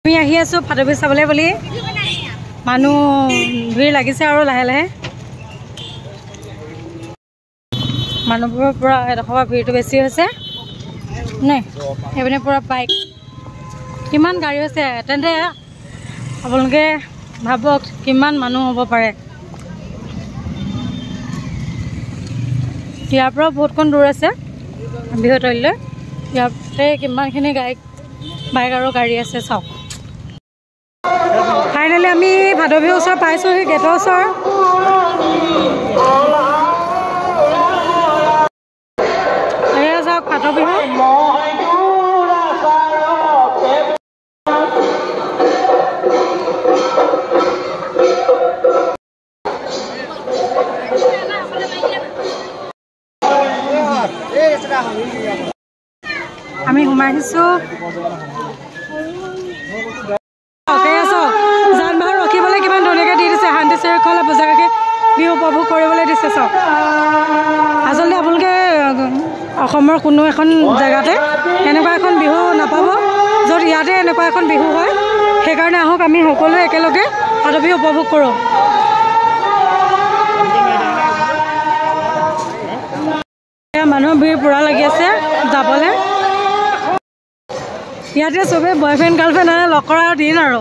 আমি আহি আছোঁ ফাটবিহু চাবলৈ বুলি। মানুহ ভিৰ লাগিছে আৰু লাহে লাহে মানুহবোৰৰ পৰা এডোখৰ পৰা ভিৰটো বেছি হৈছে নে। সেইপিনে পূৰা বাইক কিমান গাড়ী হৈছে, তেন্তে আপোনালোকে ভাবক কিমান মানুহ হ'ব পাৰে। ইয়াৰ পৰাও বহুতকণ দূৰ আছে বিহুতলিলৈ। ইয়াতে কিমানখিনি গাড়ী বাইক আৰু গাড়ী আছে চাওক। ফাইনেলি আমি ভাদবিহুৰ ওচৰ পাইছোঁহি, গেটৰ ওচৰ। এয়া চাওক ফাটবিহু। আমি সোমাই আহিছোঁ। যান বাহন ৰখিবলৈ কিমান ধুনীয়াকৈ দি দিছে, শান্তি শৃংখলা বজাই ৰাখি বিহু উপভোগ কৰিবলৈ দিছে চাওক। আচলতে আপোনালোকে অসমৰ কোনো এখন জেগাতে এনেকুৱা এখন বিহু নাপাব, য'ত ইয়াতে এনেকুৱা এখন বিহু হয়। সেইকাৰণে আহক আমি সকলোৱে একেলগে ফাটবিহু উপভোগ কৰোঁ। মানুহৰ ভিৰ পূৰা লাগি আছে যাবলৈ। ইয়াতে চবে বয়ফ্ৰেণ্ড গাৰ্লফ্ৰেণ্ড লগ কৰাৰ দিন আৰু।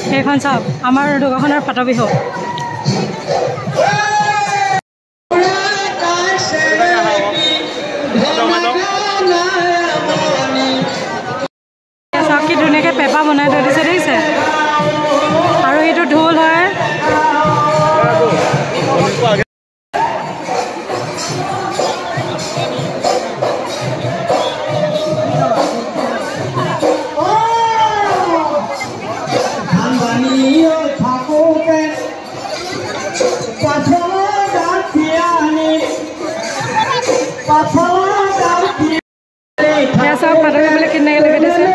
সেইখন চাওক আমাৰ ঢকুৱাখনাৰ ফাটবিহু। চাওক কি ধুনীয়াকৈ পেঁপা বনাই থৈ দিছে, দেখিছে? আৰু সেইটো ঢোল হয়। চাওক ফাটবিহু কেনেকৈ লগাই দিছে।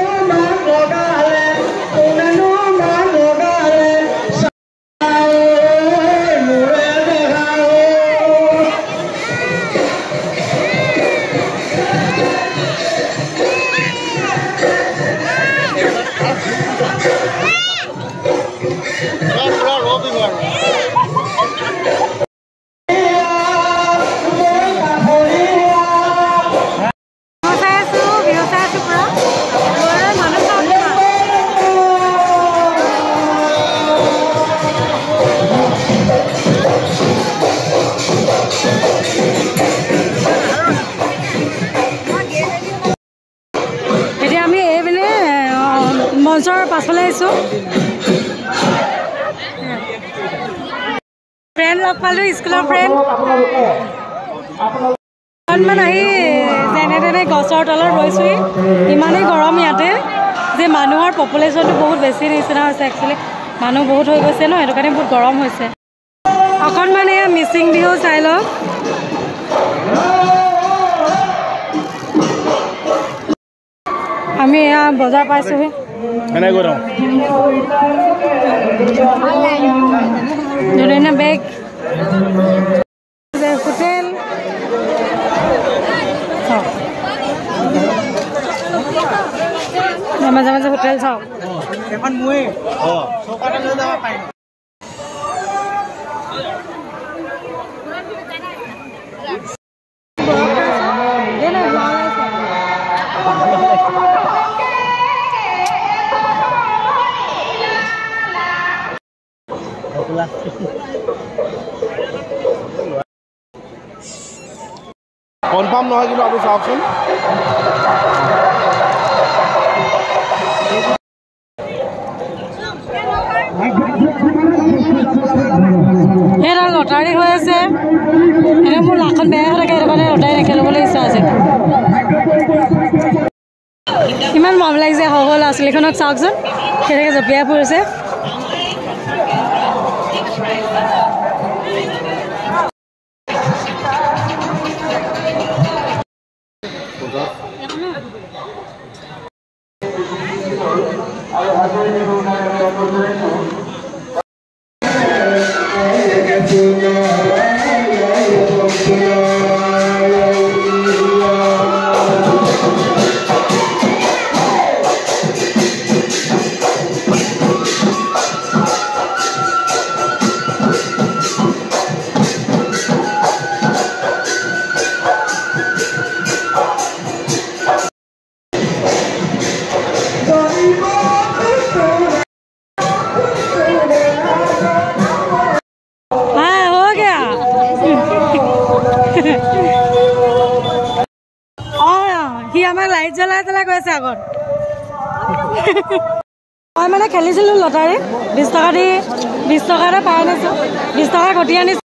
এতিয়া আমি এইপিনে মঞ্চৰ পাছফালে আহিছোঁ। ফ্ৰেণ্ড লগ পালোঁ, স্কুলৰ ফ্ৰেণ্ড। অকণমান আহি যেনে তেনে গছৰ তলত ৰৈছোঁহি। ইমানেই গৰম ইয়াতে যে মানুহৰ পপুলেশ্যনটো বহুত বেছি নিচিনা হৈছে। একচুৱেলি মানুহ বহুত হৈ গৈছে ন, সেইটো কাৰণে বহুত গৰম হৈছে। অকণমান এয়া মিচিং বিহু চাই লওক। আমি এয়া বজাৰ পাইছোঁহি। ধুনীয়া বেগ, হোটেল। মাজে মাজে হোটেল চাওক। কনফাৰ্ম নহয় কিন্তু আপুনি চাওকচোন। সেইডাল লটাৰী হৈ আছে। এনে মোৰ লাখখন বেয়া হৈ থাকে, সেইটো কাৰণে লটাৰী নেখেলিবলৈ ইচ্ছা আছে। ইমান মৰম লাগিছে সৰু সৰু ল'ৰা ছোৱালীখনক চাওকচোন, কেনেকৈ জঁপিয়াই ফুৰিছে। সি আমাক লাইট জ্বলাই জ্বলাই গৈ আছে আগত। মই মানে খেলিছিলোঁ লটাৰী, 20 টকা দি 20 টকাতে পাই আনিছোঁ, 20 টকা ঘটি আনিছোঁ।